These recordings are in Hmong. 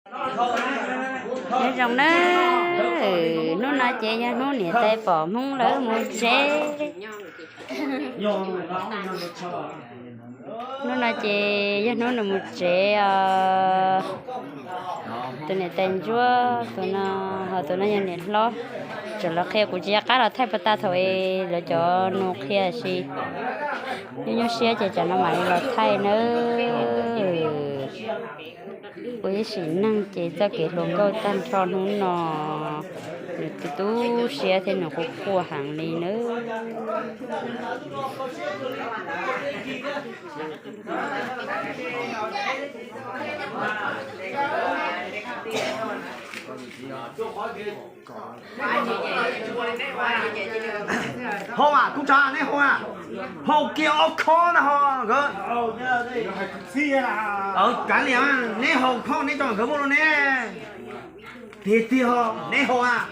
Nyob zoo na, hnub no ces yog hnub niam tais pom Hmoob lawv mus tsev. Hnub no ces yog hnub nws mus tsev os. Tus niam tais ntsuab tus no, ho tus no yog niam hlob. Tseem los qhia kuv tsis nco qab los thaij puas tas thaum es lawv cov nus qhia si. Nyuaj nyuaj siab ces tsam no mam li los thaij nawb. Kuv ib sim neej ces txoj kev hluas nkauj tag nrho hnub no, nws tu tu siab thiab nws quaj quaj heev li nawb. Haus mas, tub tsav, neb haus mas. Haus kiag ob khob na ho nkawd. Kav liam, neb haus khob neb tso nkawd muaj lub neb. Tiag tiag ho, neb haus mas.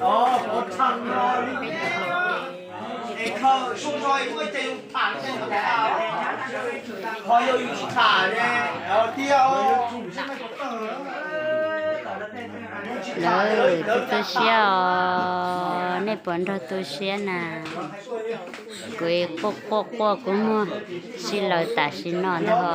Haus, pov tseg no li. Es khaws sub zog muaj ib ce yus tham, qhov yog yus tsis tham ne, tiag. Lawv tu tu siab os, nej puas nrog tu siab na? Kuv quaj quaj quaj kua muag sib laws tam sim no ntag ho.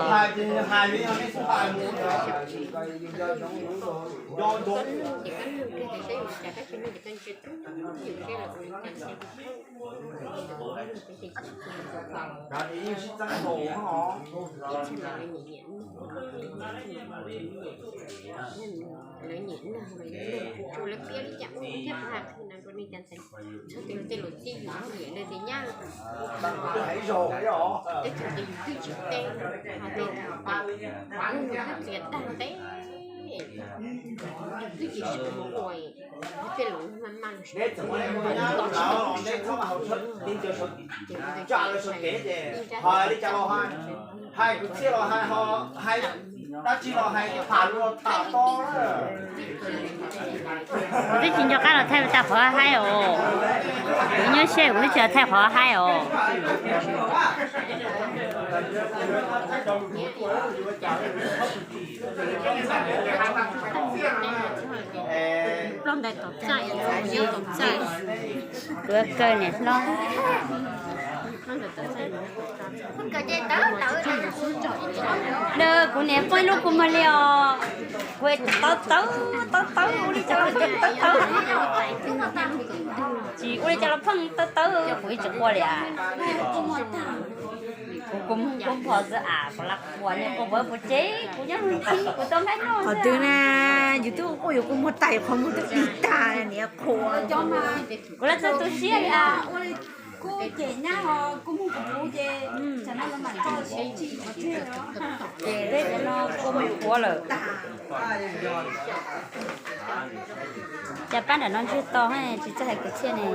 Hais li cas los hais, hais kuv txhiaj los hais, hais dab tsi los hais, tham los tham to. Kuv twb tsis nco qab los thaij tag qhov haib os. Kuv nyuaj siab kuv twb tsis los thaij qhov haib os. Tuav kawg niam hlob. Kuv niam poj ib lub kua muag li os. Kuv tawv tawv tawv tawv ua li cas los pheej tawv tawv. Tsis ua li cas los pheej tawv tawv, kuv ib tsis quaj li as. Kuv kua muag kua muag xwb as, kuv lam quaj niag kua muag puas tsev, kuv nyob mus ntxhi kuv tau nqaij noj. Qhov twg na, yus twb quaj yuav kua muag tag, yuav qhov muag twb dig tag niam qhuav. Kuv lam txawj tu siab li as. Kuv cem nyab os, kuv mus kuv puv ces tsam no los mam tso siab tsis qhov twg. Ces teb cov no kua muag qhuav lawm. Cas pab nram no ntswg to tsis txawj hais kwv txhiaj ne.